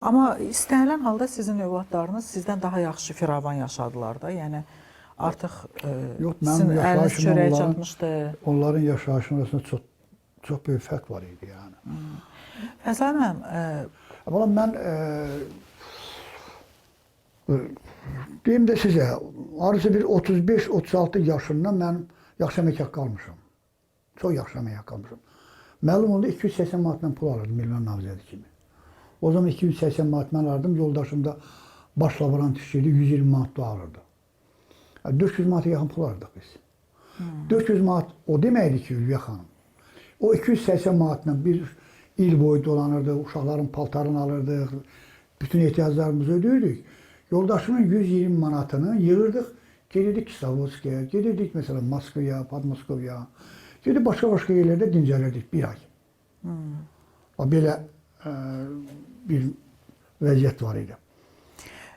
Amma istənilən halda sizin övladlarınız sizdən daha yaxşı firavan yaşadılar da. Yəni artıq Yox, mənim sizin əliniz yaşayışımla çörəyə onların- çatmışdı. Onların yaşayışının arasında çox çox böyük fərq var idi yəni. Fəzai müəllim, Valla mən deyim də sizə, hardasa bir 35-36 yaşından mən yaxşı əmək haqqı almışam. Çox yaxşı əmək haqqı almışam. Məlum oldu 280 manat mən pul alırdım Milman namizədi kimi. O zaman 280 manat mən alırdım, yoldaşım da baş laborant işləyirdi, 120 manat da alırdı. Yəni 400 manata yaxın pul alırdıq biz. 400 manat o deməkdir ki, Ülviyə xanım. O 280 manatla bir il boyu dolanırdıq, uşaqların paltarını alırdıq, bütün ehtiyaclarımızı ödəyirdik. Yoldaşımın 120 manatını yığırdıq, gelirdik Kislovodskaya, gelirdik mesela Moskvaya, Podmoskovya, gedib başqa-başqa yerlərdə dincəlirdik bir ay. Bax, belə bir vəziyyət var idi.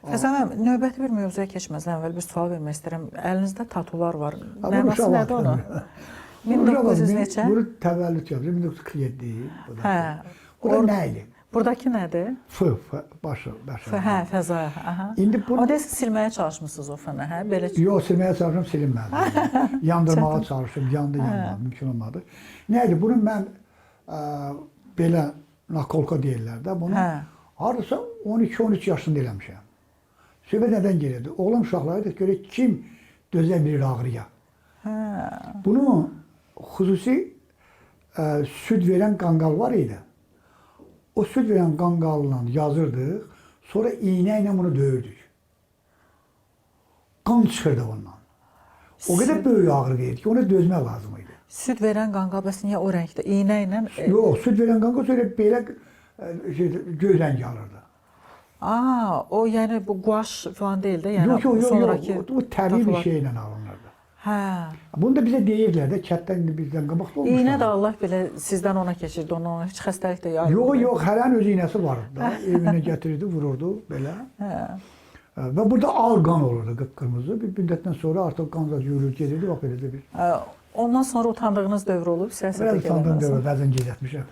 Fəzai müəllim, növbəti bir mövzuya keçməzdən əvvəl bir sual vermək istəyirəm. Əlinizdə tatular var. Ha, bunu Mənası uşaq nədir onun? vaxtı. 1900 neçə? Bunu təvəllüd yapdı, 1947. Bu da. Hə. Bu da nə idi? Buradakı nədir? F, F, başı, başı. Hə, Fəzai. Aha. İndi bunu O deyəsən silməyə çalışmısınız o fını, hə? Belə Yox, silməyə çalışdım, silinmədi. Yandırmağa çalışdım, yandı, yanmadı, mümkün olmadı. Nə idi? Bunu mən belə nakolka deyirlər də, bunu Hə. hardasa 12-13 yaşında eləmişəm. Söhbət nədən gelirdi? Oğlan uşaqları idi, görək kim dözə bilir ağrıya. Hə. Bunu xüsusi süd verən qanqal var idi. O süd verən qanqalla yazırdıq, sonra iynə ilə bunu döyürdük. Qan çıxırdı ondan. O qədər böyük ağrı verirdi ki, ona dözmək lazım idi. Süd verən qanqal bəs niyə o rəngdə? İynə ilə? Yox, süd verən qanqal sonra belə göy rəng alırdı. Aa, o yəni bu guaş falan deyil də, yəni Yox, yox, yox, sonrakı yox, o təbii bir tatular. şeylə alınırdı. Hə. Bunu da bizə deyirdilər də, kənddən indi bizdən qabaqda olmuşlar. İynə də Allah belə sizdən ona keçirdi, ondan ona heç xəstəlik də yayılmır. Yox, yox, hərənin öz iynəsi var idi da. Evinə gətirirdi, vururdu belə. Hə. Və burada al qan olurdu qıpqırmızı. Bir müddətdən sonra artıq qan da yürür gedirdi, bax belə də bir. Ondan sonra utandığınız dövr olub siyasətə Biraz utandığım gələndən sonra. dövr, bəzən gecətmişəm.